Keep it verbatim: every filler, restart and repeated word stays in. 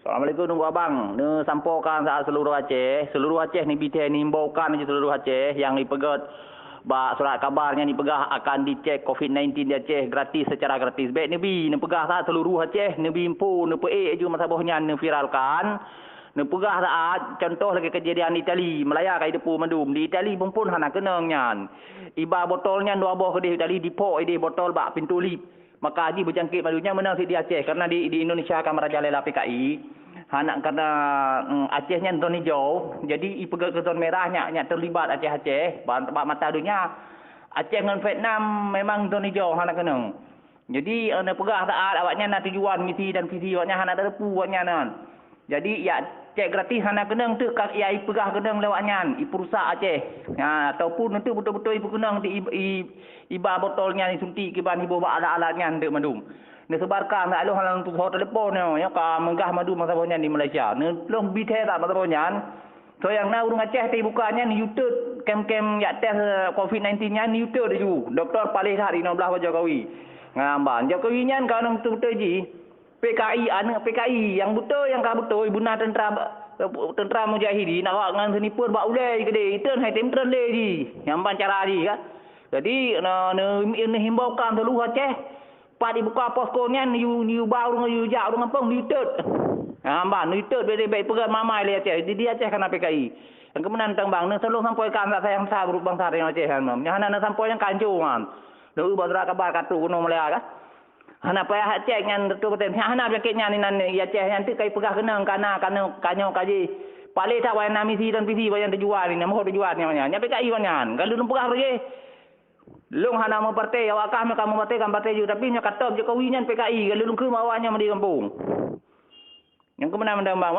Assalamualaikum, Teungku Abang. Neusampoekan saat seuluruh Aceh. Seuluruh Aceh neubi thèe neuimbaukan keu seuluruh Aceh nyang jipeugét bak surat kabar nyang jipeugah akan dicek covid sembilan belas di Aceh gratis, secara gratis. Bèk neubi, neupeugah saat seuluruh Aceh, neubi info, neupeuék ju masa boh nyan, neuviralkan. Neupeugah saat, contoh lagèe keujadian di Itali, Malaya ka jiteupeue mandum. Di Itali phôn-phôn hana keunong nyan. Iba botol nyan dua boh keudéh Itali, dipok idéh botol bak pintoe lift. Maka jih beujangkét mandum nyan meunan cit di Aceh, karena di, di Indonesia ka merajalela P K I. Hana karena, mm, Aceh nyan zon hijau, jadi ipeugét keu zon merah nyak, nyak terlibat Aceh-Aceh, bak, bak mata donya. Aceh ngon Vietnam memang zon hijau, hana keunong. Jadi, eh, neupeugah saat awaknyan na tujuan, misi dan visi awaknyan hana teurepu awaknyan nyan. Jadi, jak cek gratis hana keunong teuk ka, ya ipeugah keunong lé awaknyan, ipeurusak Aceh. Ha, ataupun untuk beutôi-beutôi ipeukeunong di i, i, iba botol nyan isuntik kiban iboh bak alat-alat nyan teuk mandum. Neusebarkan dak lôn hana tutoe telepon nyoe, nyoe ka meugah mandum masa boh nyan di Malaysia. Neulôn bi thèe that masa boh nyan. Soe nyang na ureueng Aceh teubuka nyan, neuyue teut kem-kem jak tes, eh, covid sembilan belas nyan, neuyue teut laju. Dokto paléh that inoe blaih bak Jokowi. Ngamban. Jokowi nyan ka nang beutôi-beutôi jih. P K I, aneuk P K I, nyang beutôi, nyang ka beutôi, beuna teuntra, teuntra mujahidin, awak ngon sniper bak ulèe keudéh, iteun hai tem treun lé jih. Nyan ban cara jih, kan. Jadi, na, ne, neuhimbaukan seuluruh Aceh, pat jibuka posko nyan, neuyue, neuyue ba ureueng, neuyue jak ureueng gampông, neuyue teut. Nyan ban, neuyue teut, bèk, bèk peugah mamai lé Aceh. Di, di Aceh ka na P K I. Nyang keumeunang tang bang, neuseuleueng sampoekan rasa nyang sa buruek bansa di Aceh nyan. Nyang hana neusampoe nyan ka ancô nyan. Neueu bak surat kabar ka trok keunoe Malaya, kan. Hana payah cek nyan beutôi-beutôi. Hana penyakit nyan inan di Aceh nyan teuk kai peugah keunong kana, kana, kanyoe ka jih. Paléh that wayang na misi dan visi wayang tujuan nyan, mohon tujuan nyan, nyan P K I nyan. Kalau lôn peugah lagèe, lôn hana meupartai, awak kah meuka meupartai kan partai ju, tapi nyoe ka top Jokowi nyan P K I, kalau lôn keu awak nyan di gampông. Nyang keumeunang mandang bang,